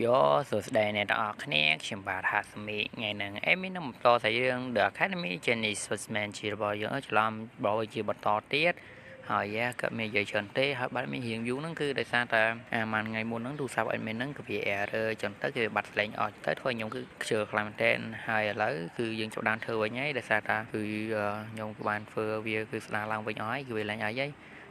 យោសួស្តីអ្នកទាំងអស់គ្នាខ្ញុំបាទហាស្មីថ្ងៃហ្នឹងអេមីនឹងបន្តសាច់រឿង The Academy Jenny Swordsman ជារបស់យើងច្រឡំបោជាបន្តទៀតហើយយ៉ាក៏មាននិយាយច្រើនទេហើយបាត់មានរៀងយូរហ្នឹងគឺដោយសារតែអាមួយថ្ងៃមុនហ្នឹងទូរស័ព្ទ admin ហ្នឹងគឺវា error ចឹងទៅគឺវាបាត់ស្លេងអស់ទៅធ្វើខ្ញុំគឺខ្ជិលខ្លាំងមែនទែនហើយឥឡូវគឺយើងចាប់ដើមធ្វើវិញហើយដោយសារតែគឺខ្ញុំក៏បានធ្វើវាគឺស្ដារឡើងវិញអស់ហើយគឺវាឡើងអីហើ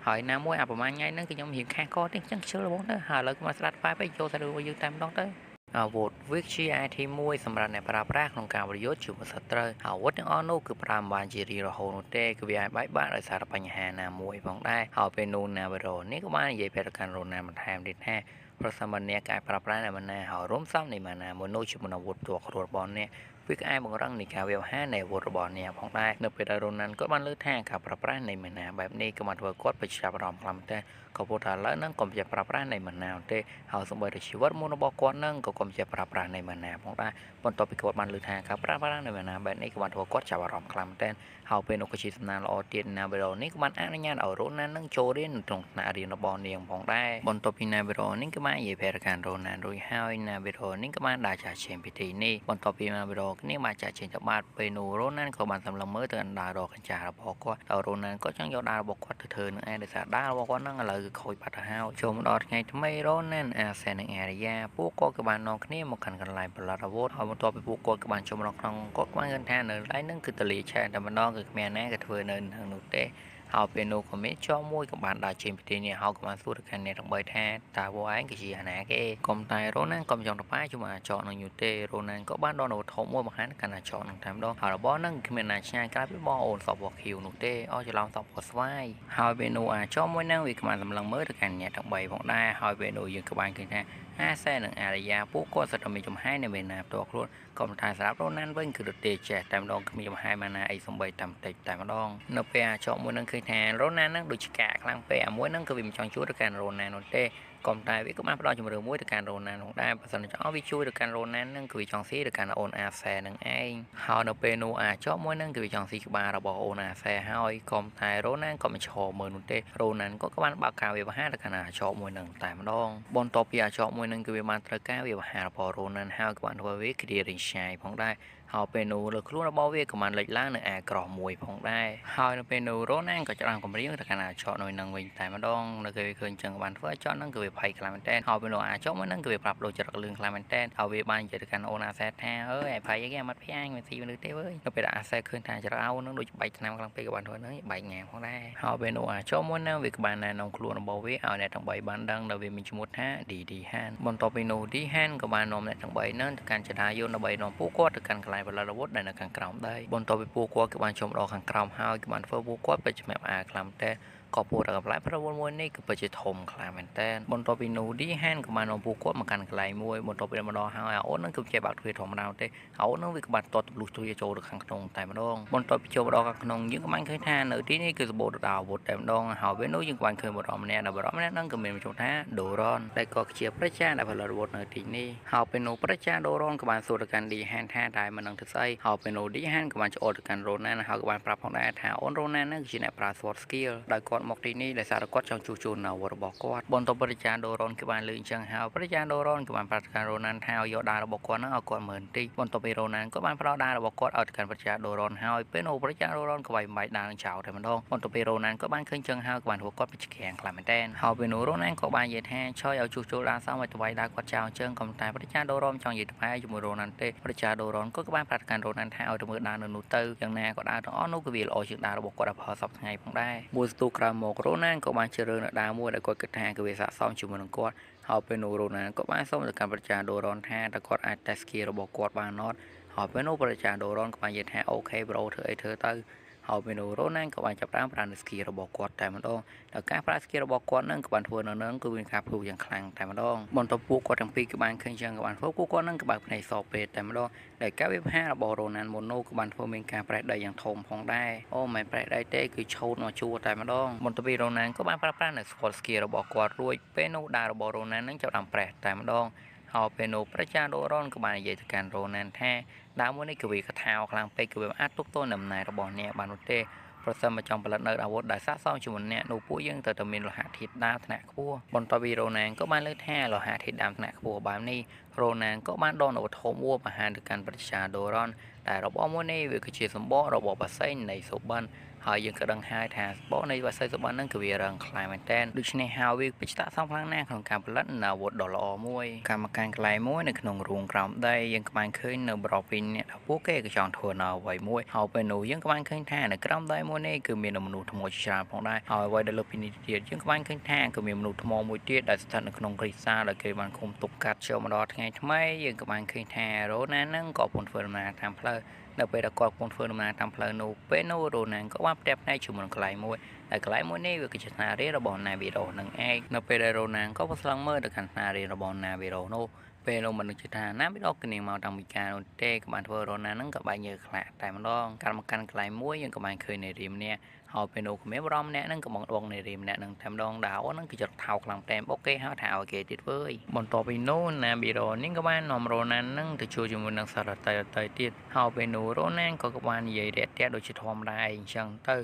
យហើយណាមួយអាប្រហែលថ្ងៃហ្នឹងគឺខ្ញុំរៀងខាស់កទេអញ្ចឹងខ្ជិលហ្មងទៅហើយឥឡូវក៏មកស្ដាប់ប៉ែពេកចូលតែរឿងយើងតែម្ដងទៅអាវុធវាជា item មួយសម្រាប់អ្នកប្រើប្រាស់ក្នុងការប្រយុទ្ធជាមួយសត្រូវអាវុធទាំងអស់នោះគឺប្រើមិនបានជារៀងរហូតនោះទេគឺវាអាចបែកបាក់ដោយសារបញ្ហាណាមួយផងដែរហើយពេលនោះណាវីរ៉ូនេះក៏បាននិយាយប្រាប់ទៅកាន់រ៉ូណាបន្ថែមទៀតថាប្រសិនបើអ្នកអាចប្រើប្រាស់នៅម៉ាណាហើយរួមផ្សំនៃម៉ាណាមួយនោះជាមួយអាវុធផ្ទាល់ខ្លួនរបស់អ្នកវាក៏អាចបង្រឹងនៃការវាយប្រហារនៃអាវុធរបស់អ្នកផងដែរនៅពេលដែលរ៉ូណាន់គាត់បានលើថាការប្រើប្រាស់នៃម៉ាណាបែបនេះក៏បានធ្វើគាត់ប្រចាប់អារម្មណ៍ខ្លាំងមែនទែនក៏ព្រោះថាឥឡូវហ្នឹងកុំចេះប្រើប្រាស់នៃម៉ាណាទេហើយសូម្បីតែជីវិតមុនរបស់គាត់ហ្នឹងក៏កុំចេះប្រើប្រាស់នៃម៉ាណាផងដែរបន្ទាប់ពីគាត់បានលើថាការប្រើប្រាស់នៃម៉ាណាបែបនេះក៏បានធ្វើគាត់ចាប់អារម្មណ៍ខ្លាំងមែនទែនហើយពេលនោះក៏ជាសំណាងល្អទៀតណាវីរ៉ូនេះក៏បានអនុញ្ញាតឲ្យរ៉ូណាន់នឹងចូលរៀននៅក្នុងថ្នាក់រៀនរបស់នាងផងដែរបន្ទាប់ពីណាវីរ៉ូនេះក៏បាននិយាយប្រាប់កាន់រ៉ូណាន់រួចហើយណាវីរ៉ូនេះក៏បានដើរចាកចេញពីទីនេះបន្ទាប់ពីណាវីរ៉ូគ្នាបានចាកចេញទៅបាត់ពេលនោះរ៉ូណាន់ក៏បានសម្លឹងមើលទៅអណ្ដាតរកញ្ចាស់របស់គាត់ដល់រ៉ូណាន់ក៏ចង់យកដាវរបស់គាត់ទៅធ្វើនឹងឯងដោយសារដាវរបស់គាត់ហ្នឹងឥឡូវគឺខូចបាត់ទៅហើយចូលមកដល់ថ្ងៃថ្មីរ៉ូណាន់អាសែននិងអារីយ៉ាពួកគាត់ក៏បាននាំគ្នាមកកាន់កន្លែងផលិតអាវុធហើយបន្ទាប់ពីពួកគាត់ក៏បានចូលមកក្នុងគាត់ក៏បានឃើញថានៅកន្លែងហ្នឹងគឺទលាឆែតែម្ដងគឺគ្មានណាក៏ធ្វើនៅក្នុងនោះទេហើយពេលនោះក៏មានចោមួយក៏បានដើរចេញពីទីនេះហើយក៏បានសួរទៅកាន់អ្នកទាំងបីថាតើពួកឯងគឺជាអាណាគេកុំតែរ៉ូណានក៏មិនចង់ទៅប៉ែជាមួយអាចកនឹងយូរទេរ៉ូណានក៏បានដកនៅវត្ថុមួយបង្ហាញកាន់អាចកនឹងតែម្ដងហើយរបស់ហ្នឹងគ្មានណាឆ្ងាយក្រៅពីបងអូនសពពណ៌ខៀវនោះទេអស់ច្រឡំសពពណ៌ស្វាយហើយពេលនោះអាចកមួយហ្នឹងវាក៏បានសម្លឹងមើលទៅកាន់អ្នកទាំងបីផងដែរហើយពេលនោះយើងក៏បានឃើញថាអាសែនិងអារយ៉ាពួកគាត់សិតតែមានចំហាយនៅមេណាផ្ទាល់ខ្លួនក៏ប៉ុន្តែសម្រាប់រ៉ូណានវិញគឺទៅទេចេះតែម្ដងគ្មានចំហាយម៉ាណាអីសំបីតែបន្តិចតែម្ដងនៅពេលអាចកមួយនឹងឃើញថារ៉ូណានហ្នឹងដូចឆ្កាក់ខ្លាំងពេកអាមួយហ្នឹងគឺវាមិនចង់ជួយទៅកាន់រ៉ូណាននោះទេក៏តែវាក៏បានផ្ដល់ជំរឿមួយទៅកាន់រ៉ូណានផងដែរបើសិនចង់វាជួយទៅកាន់រ៉ូណានហ្នឹងគឺវាចង់ស៊ីទៅកាន់អូនអាសែនឹងឯងហើយនៅពេលនោះអាចកមួយហ្នឹងគឺវាចង់ស៊ីក្បាលរបស់អូនអាសែហើយក៏តែរ៉ូណានក៏មិនឈរមើលនោះទេរ៉ូណានក៏បានបើកការវាបហាទៅកាន់អាចកមួយហ្នឹងតែម្ដងបន្ទាប់ពីអាចកមួយហ្នឹងគឺវាបានត្រូវការវាបហារបស់រ៉ូណានហើយក៏បានធ្វើវាគ្រារិញឆាយផងដែរហើយពេលនោះលើខ្លួនរបស់វាក៏បានលេចឡើងនៅអាក្រោះមួយផងដែរហើយនៅពេលនោះរ៉ូណានក៏ច្រាំគម្រាមទៅកាន់អាចកនៅនឹងវិញតែម្ដងនៅគេឃើញចឹងក៏បានធ្វើអាចកហ្នឹងគឺវាភ័យខ្លាំងមែនតើហើយពេលនោះអាចកមួយហ្នឹងគឺវាប្រាប់លោកចរិតលឿនខ្លាំងមែនតើហើយវាបាននិយាយទៅកាន់អូនអាសែថាអើយឯភ័យអីគេអាម៉ាត់ភ័យអញមិនស៊ីមនុស្សទេវើយនៅពេលអាសែឃើញថាចរិតអូនហ្នឹងដូចបែកឆ្នាំខ្លាំងពេកក៏បានធ្វើហ្នឹងបែកងាផងដែរហើយពេលនោះអាចកមួយហ្នឹងវាក៏បានណែនាំខ្លួនរបស់វាឲ្យអ្នកទាំង3បានដឹងដែលវាមានឈ្មោះថាឌីឌីហានបន្ទាប់ពីនោះឌីហានក៏បាននាំអ្នកទាំង3ហ្នឹងទៅកាន់ចដាយន្តដើម្បីនាំពួកគាត់ទៅកាន់កន្លែងផលិតអាវុធដែលនៅខាងក្រោមដីបន្ទាប់ពីពួកគាត់ក៏បានចូលមកដល់ខាងក្រោមហើយក៏បានធ្វើពួកគាត់ពិតជាផ្អើលខ្លាំងតែក៏ពួកតែកន្លែងប្រវល់មួយនេះគឺពិតជាធំខ្លាំងមែនតើបន្ទាប់ពីនោះឌីហានក៏បាននាំពួកគាត់មកកាន់កន្លែងមួយបន្ទាប់ពីមកដល់ហើយអាអូននឹងគឺចេះបើកទ្វារធម្មតាទេអាអូននឹងវាក៏បានទាត់ទម្លុះទ្វារចូលទៅខាងក្នុងតែម្ដងបន្ទាប់ពីចូលមកដល់ខាងក្នុងយើងក៏បានឃើញថានៅទីនេះគឺសម្បូរទៅដោយអាវុធតែម្ដងហើយពេលនោះយើងក៏បានឃើញបុរសម្នាក់ដែលបុរសម្នាក់ហ្នឹងក៏មានឈ្មោះថាដូរ៉នដែលក៏ជាប្រជាដែលផលិតអាវុធនៅទីនេះហើយពេលនោះប្រជាដូរ៉នក៏បានសួរទៅកាន់ឌីហានថាតែមិននឹងធ្វើស្អីហើយពេលនោះឌីហានក៏បានឆ្អល់ទៅកាន់រ៉ូណានហើយក៏បានប្រាប់ផងដែរថាអូនរ៉ូណានហ្នឹងគឺជាអ្នកប្រើ sword skill ដោយគាត់មកទីនេះដោយសារតែគាត់ចង់ជួសជុលនៅអាវុធរបស់គាត់បន្ទាប់ប្រជាដូរ៉នគឺបានលើអញ្ចឹងហើយប្រជាដូរ៉នក៏បានប្រាប់ទៅកាន់រ៉ូណានថាឲ្យយកដាវរបស់គាត់ហ្នឹងឲ្យគាត់មើលបន្តិចបន្ទាប់ពីរ៉ូណានក៏បានផ្ដល់ដាវរបស់គាត់ឲ្យទៅកាន់ប្រជាដូរ៉នហើយពេលនោះប្រជាដូរ៉នក៏វាយបំបែកដាវនឹងចោលតែម្ដងបន្ទាប់ពីរ៉ូណានក៏បានឃើញចឹងហើយក៏បានធ្វើគាត់បច្កាំងខ្លាំងមែនទែនហើយពេលនោះរ៉ូណានក៏បាននិយាយថាឆយឲ្យជួសជុលដាវសមឲ្យទៅវាយដាវគាត់ចោលអញ្ចឹងក៏តែប្រជាដូរ៉នចង់និយាយទៅជាមួយរ៉ូណានទេប្រជាដូរ៉នក៏បានប្រាប់ទៅកាន់រ៉ូណានថាឲ្យទៅមើលដាវនៅនោះទៅយ៉ាងណាក៏ដាវទាំងអស់នោះក៏វាល្អជាងដាវរបស់គាត់ដល់ផលសប្តាហ៍ថ្ងៃផងដែរមួយស្ទូក្រោយមករ៉ូណានក៏បានជ្រើសរើសនៅដាវមួយដែលគាត់គិតថាគឺវាស័ក្តិសមជាមួយនឹងគាត់ហើយពេលនោះរ៉ូណានក៏បានសុំទៅកាន់ប្រជាដូរ៉នថាតើគាត់អាចតេស្ត skill របស់គាត់បានអត់ហើយពេលនោះប្រជាដូរ៉នក៏បាននិយាយថាអូខេប្រូធ្វើអីធ្វើទៅហើយពេលនោះរ៉ូណានក៏បានចាប់ផ្ដើមប្រើនៅ skill របស់គាត់តែម្ដងដល់ការប្រើ skill របស់គាត់នឹងក៏បានធ្វើនៅនឹងគឺមានការផ្ទុះយ៉ាងខ្លាំងតែម្ដងបន្ទាប់ពួកគាត់ទាំងពីរក៏បានឃើញចឹងក៏បានធ្វើពួកគាត់នឹងក៏បើកភ្នែកសពេទ្យតែម្ដងដែលការវិភាគរបស់រ៉ូណានម៉ូណូក៏បានធ្វើមានការប្រេះដីយ៉ាងធំផងដែរអូមិនប្រេះដីទេគឺឆូតមកជួរតែម្ដងបន្ទាប់ពីរ៉ូណានក៏បានប្រើប្រាស់នៅ sword skill របស់គាត់រួចពេលនោះដាវរបស់រ៉ូណាននឹងចាប់ផ្ដើមប្រេះតែម្ដងហើយពេលនោះប្រជាដូរ៉នក៏បាននិយាយទៅកាន់រ៉ូណានថាដើមមួយនេះគឺវាកថាខ្លាំងពេកគឺវាអាចទប់ទល់នឹងអំណាចរបស់អ្នកបាននោះទេ ប្រសិនបើចង់ផលិតនៅអាវុធដែលស័ក្តិសមជាមួយអ្នកនោះពួកយើងត្រូវតែមានលោហៈធាតុដើមថ្នាក់ខ្ពស់បន្ទាប់ពីរ៉ូណានក៏បានលើកថាលោហៈធាតុដើមថ្នាក់ខ្ពស់បែបនេះ រ៉ូណានក៏បានដកនៅវត្ថុមួយបង្ហាញទៅកាន់ប្រជាដូរ៉នដែលរបបមួយនេះវាគឺជាសម្បករបស់បាសីនៃសូបិនហើយយើងក៏ដឹងហើយថាសម្បកនៃបាសីសូបិនហ្នឹងគឺវារឹងខ្លាំងមែនទែនដូច្នេះហើយវាពិតជាសមខ្លាំងណាស់ក្នុងការផលិតនៅអាវុធដ៏ល្អមួយកម្មការកន្លែងមួយនៅក្នុងរូងក្រោមដីយើងក៏បានឃើញនៅប្រុសពីរនាក់ដែលពួកគេក៏ចង់ធ្វើនៅអ្វីមួយហើយពេលនោះយើងក៏បានឃើញថានៅក្រោមដីមួយនេះគឺមានមនុស្សថ្មជាច្រើនផងដែរហើយអ្វីដែលលើពីនេះទៀតយើងក៏បានឃើញថាគឺមានមនុស្សថ្មមួយទៀតដែលស្ថិតនៅក្នុងគ្រីស្តាដែលគេបានឃុំទុកកាត់ចូលមកដល់ថ្ងៃថ្មីយើងក៏បានឃើញថារ៉ូណានហ្នឹងក៏កំពុងធ្វើដំណើរតាមផ្លូវនៅពេលដែលគាត់កំពុងធ្វើដំណើរតាមផ្លូវនោះពេលនោះរ៉ូណានក៏បានផ្ទះផ្នែកជាមួយនឹងកន្លែងមួយដែលកន្លែងមួយនេះវាគឺជាថ្នារៀនរបស់ណាវីរ៉ូនឹងឯងនៅពេលដែលរ៉ូណានក៏ស្លឹងមើលទៅកាន់ថ្នារៀនរបស់ណាវីរ៉ូនោះពេលនោះមិនដឹងថាណាវីរ៉ូគឺនាងមកតាំងពីកាលនោះទេក៏បានធ្វើរ៉ូណានហ្នឹងក៏បែកញើសខ្លាក់តែម្ដងកាលមកកាន់កន្លែងមួយយើងក៏បានឃើញនារីម្នាក់ហើយពេលនោះក៏មានបរមម្នាក់ហ្នឹងក៏មកដងនារីម្នាក់ហ្នឹងតែម្ដងដាវហ្នឹងគឺចិត្តថោកខ្លាំងតែបុកគេហៅថាឲ្យគេទៀតវើយបន្ទាប់ពីនោះណាវីរ៉ូនេះក៏បាននាំរ៉ូណានហ្នឹងទៅជួបជាមួយនឹងសត្វដទៃៗទៀតហើយពេលនោះរ៉ូណានក៏បាននិយាយរាក់ទាក់ដូចជាធម្មតាអីអញ្ចឹងទៅ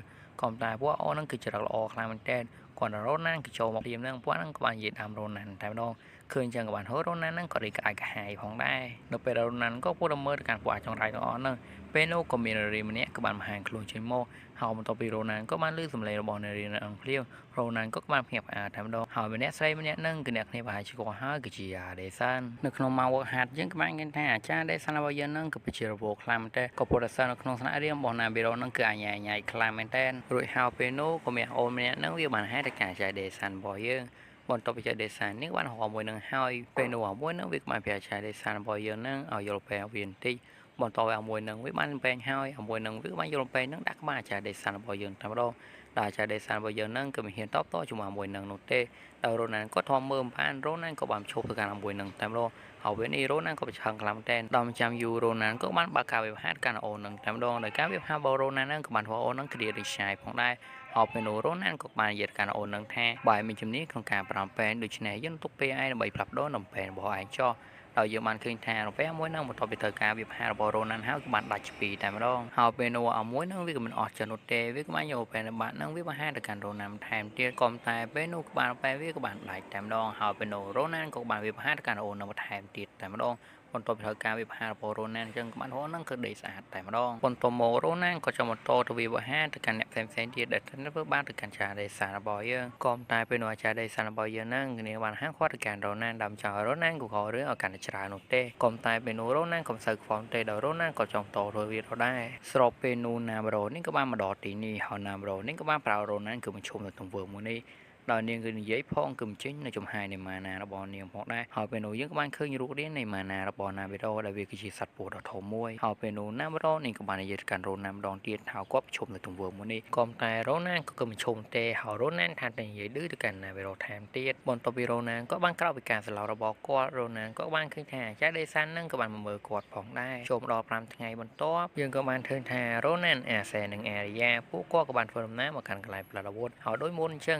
ក៏តែពួកអូនហ្នឹងគឺចរិតល្អខ្លាំងមែនទែនគាត់រ៉ូណានក៏ចូលមកព្រាមហ្នឹងពួកហ្នឹងក៏បាននិយាយតាមរ៉ូណានតែម្ដងឃើញចឹងក៏បានហូររ៉ូណានហ្នឹងក៏រីកក្អែកក្រហាយផងដែរនៅពេលរ៉ូណានក៏ពុះតែមើលទៅកាន់ពួកអាចង្រៃទាំងអស់ហ្នឹងពេលនោះក៏មាននារីម្នាក់ក៏បានបង្ហាញខ្លួនចេញមកហើយបន្ទាប់ពីរ៉ូណានក៏បានឮសំឡេងរបស់នារីនៅអង្គភ្លាមរ៉ូណានក៏បានភ្ញាក់ផ្អើលតែម្ដងហើយម្នាក់ស្រីម្នាក់ហ្នឹងគឺអ្នកគ្នាប្រហែលជាគាត់ហើយគឺជាអាដេសាននៅក្នុងម៉ោងវឹកហាត់យើងក៏បានឃើញថាអាចារ្យដេសានរបស់យើងហ្នឹងក៏ជារវល់ខ្លាំងមែនទែនក៏ពុទ្ធសាសនៅក្នុងថ្នាក់រៀនរបស់ណាប៊ីរ៉ូហ្នឹងគឺអញ្ញាញ៉ៃខ្លាំងមែនទែនរួចហើយពេលនោះក៏មានអូនម្នាក់ហ្នឹងវាបានហេតុតែការអាចារ្យដេសានរបស់យើងបន្ទាប់ពីចាដេសាននេះបានរកមួយនឹងហើយពេលនោះមួយនឹងវាក៏បានប្រាប់ចាដេសានរបស់យើងនឹងឲ្យយល់ពេលវាបន្តិចបន្ទាប់ឲ្យមួយនឹងវាបានបែងហើយមួយនឹងវាបានយល់បែងនឹងដាក់ក្បាលអាចារ្យដេសានរបស់យើងតែម្ដងដល់អាចារ្យដេសានរបស់យើងនឹងគឺមិនហ៊ានតបតជាមួយមួយនឹងនោះទេដល់រ៉ូណានក៏ធំមើលបានរ៉ូណានក៏បានឈប់ទៅកាន់មួយនឹងតែម្ដងហើយពេលនេះរ៉ូណានក៏ប្រឆឹងខ្លាំងមែនទែនដល់ចាំយូរ៉ូណានក៏បានបើកការវិភាគកាន់អូននឹងតែម្ដងដោយការវិភាគរបស់រ៉ូណាននឹងក៏បានធ្វើអូននឹងគ្រារិឆាយផងដែរហើយពេលនោះរ៉ូណានក៏បាននិយាយកាន់អូននឹងថាបើមានជំនាញក្នុងការប្រាំពេនដូច្នេះយើងទុកពេលឯងដើម្បីផ្លាស់ប្ដូរនំពេនរបស់ឯងចោះដោយយើងបានឃើញថារពេលមួយនឹងបន្ទាប់ពីធ្វើការវិភាគរបស់រ៉ូណានហើយក៏បានដាច់ពីតែម្ដងហើយពេលនោះអាមួយនឹងវាក៏មិនអស់ចិត្តនោះទេវាក៏បានយកពេលបាក់នឹងវាបង្ហាញទៅកាន់រ៉ូណានថែមទៀតក៏តែពេលនោះក៏បានពេលវាក៏បានដាច់តែម្ដងហើយពេលនោះរ៉ូណានក៏បានវិភាគទៅកាន់អូននឹងថែមទៀតតែម្ដងបន្ទាប់ពីធ្វើការវិភាគរបស់រ៉ូណានអញ្ចឹងក៏បានរ៉ូណានគឺដេកស្អាតតែម្ដងបន្ទាប់មករ៉ូណានក៏ចង់បន្តទៅវិភាគទៅកាន់អ្នកផ្សេងៗទៀតដែលធ្វើបានទៅកាន់ចាដេសារបស់យើងក៏តែពេលនោះអាចារ្យដេសារបស់យើងហ្នឹងគ្នាបានហាមឃាត់ទៅកាន់រ៉ូណានដើមចោលរ៉ូណានក៏ខករឿងឲ្យកាន់តែច្រើននោះទេក៏តែពេលនោះរ៉ូណានក៏មិនសូវខ្វល់ទេដោយរ៉ូណានក៏ចង់តរួយវាដដែរស្របពេលនោះណាបរ៉ូនេះក៏បានមកដល់ទីនេះហើយណាបរ៉ូនេះក៏បានប្រើរ៉ូណានគឺបញ្ឈប់នៅទង្វើមួយនេះដោយនាងគឺនិយាយផងគឺបញ្ចេញនៅចំហាយនៃម៉ាណារបស់នាងផងដែរហើយពេលនោះយើងក៏បានឃើញរូបរាងនៃម៉ាណារបស់ណាបេរ៉ូដែលវាគឺជាសត្វពស់ដ៏ធំមួយហើយពេលនោះណាបេរ៉ូនាងក៏បាននិយាយទៅកាន់រ៉ូណាម្ដងទៀតថាគាត់ប្រឈមនៅទង្វើមួយនេះក៏តែរ៉ូណាក៏មិនឈប់ទេហើយរ៉ូណាថាតែនិយាយឌឺទៅកាន់ណាបេរ៉ូថែមទៀតបន្ទាប់ពីរ៉ូណាក៏បានក្រោកពីការស្លាប់របស់គាត់រ៉ូណាក៏បានឃើញថាចាដេសាននឹងក៏បានមកមើលគាត់ផងដែរចូលមកដល់5ថ្ងៃបន្ទាប់យើងក៏បានឃើញថារ៉ូណាអាសេនិងអារីយ៉ាពួកគាត់ក៏បានធ្វើដំណើរមកកាន់កន្លែងផលិតអាវុធហើយដោយមុនអញ្ចឹង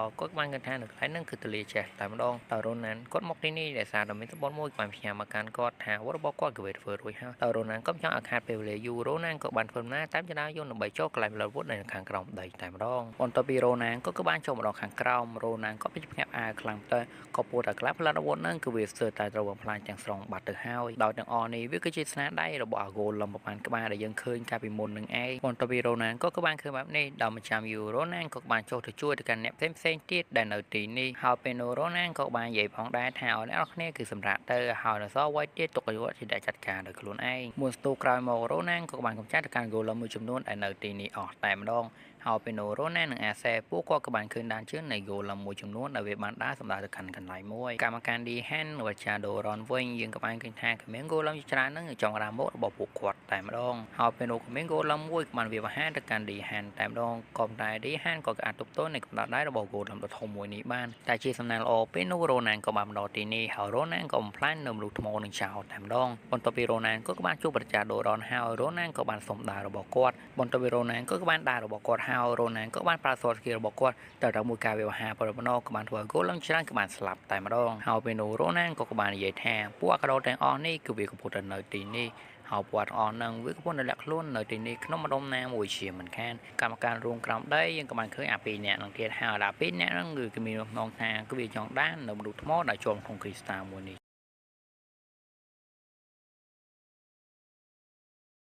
ដល់គាត់បានគិតថានៅកន្លែងហ្នឹងគឺទលាចេះតែម្ដងតើរ៉ូណានគាត់មកទីនេះដោយសារតែមានសបុនមួយបានផ្ញើមកកាន់គាត់ថាអាវុធរបស់គាត់គឺវាធ្វើរួចហើយតើរ៉ូណានក៏ចង់ឲ្យខាតពេលវេលាយូររ៉ូណានក៏បានធ្វើដំណើរតាមចរាយន្តដើម្បីចូលកន្លែងផលិតអាវុធនៅខាងក្រោមដីតែម្ដងបន្ទាប់ពីរ៉ូណានក៏បានចូលមកដល់ខាងក្រោមរ៉ូណានក៏ភ្ញាក់ផ្អើលខ្លាំងទៅក៏ពោលតែក្លាប់ផលិតអាវុធហ្នឹងគឺវាស្ទើរតែត្រូវបំផ្លាញទាំងស្រុងបាត់ទៅហើយដោយទាំងអស់នេះវាគឺជាស្នាដៃរបស់អាហ្គោលំប្របានក្បាលដែលយើងឃើញកាលពីមុននឹងឯងបន្ទាប់ពីរ៉ូណានក៏បានឃើញបែបនេះដល់មួយចាំយូររ៉ូណានក៏បានចូលទៅជួយទៅកាន់អ្នកផ្សេងៗទៀតដែលនៅទីនេះហើយពេលនោះរ៉ូណានក៏បាននិយាយផងដែរថាឲ្យអ្នកនរគ្នាគឺសម្រាប់ទៅហើយនៅសល់អ្វីទៀតទុកឲ្យគាត់ជាអ្នកចាត់ការដោយខ្លួនឯងមួយស្ទូក្រោយមករ៉ូណានក៏បានកម្ចាត់ទៅកាន់ហ្គោលមួយចំនួនដែលនៅទីនេះអស់តែម្ដងហើយពេលនោះរ៉ូណាននិងអាសេពួកគាត់ក៏បានឃើញដានជើងនៃហ្គោលមួយចំនួនដែលវាបានដើរសម្ដៅទៅកាន់កន្លែងមួយកម្មការឌីហាននិងចាដូរ៉នវិញយើងក៏បានឃើញថាគ្មានហ្គោលជាច្រើនហ្នឹងចង់រាមុខរបស់ពួកគាត់តែម្ដងហើយពេលនោះគ្មានហ្គោលមួយក៏បានវាបង្ហាញទៅកាន់ឌីហានតែម្ដងក៏តែឌីហានក៏អាចទប់ទល់នៃកំដៅដៃរបស់ហ្គោលដ៏ធំមួយនេះបានតែជាសំណាងល្អពេលនោះរ៉ូណានក៏បានមកដល់ទីនេះហើយរ៉ូណានក៏បំផ្លាញនៅមនុស្សថ្មនឹងចោលតែម្ដងបន្ទាប់ពីរ៉ូណានក៏បានជួបប្រជាដូរ៉នហើយរ៉ូណានក៏បានសុំដាវរបស់គាត់បន្ទាប់ពីរ៉ូណានក៏បានដាវរបស់គាត់ហើយរ៉ូណានក៏បានប្រើសរស្គីរបស់គាត់ទៅដល់មួយការវិវហាបរិបណក៏បានធ្វើឲ្យហ្គោលច្រើនក៏បានស្លាប់តែម្ដងហើយពេលនោះរ៉ូណានក៏បាននិយាយថាពួកអាកាដូទាំងអស់នេះគឺវាកំពុងតែនៅទីនេះហើយពួកទាំងអស់ហ្នឹងវាកំពុងតែលាក់ខ្លួននៅទីនេះក្នុងម្ដុំណាមួយជាមិនខានកម្មការរួមក្រោមដីយើងក៏បានឃើញអាពីរនាក់ហ្នឹងទៀតហើយដល់ពីរនាក់ហ្នឹងគឺគេមានបំណងថាគឺវាចង់ដាននៅមនុស្សថ្មដែលជាប់ក្នុងគ្រីស្តាល់មួយនេះ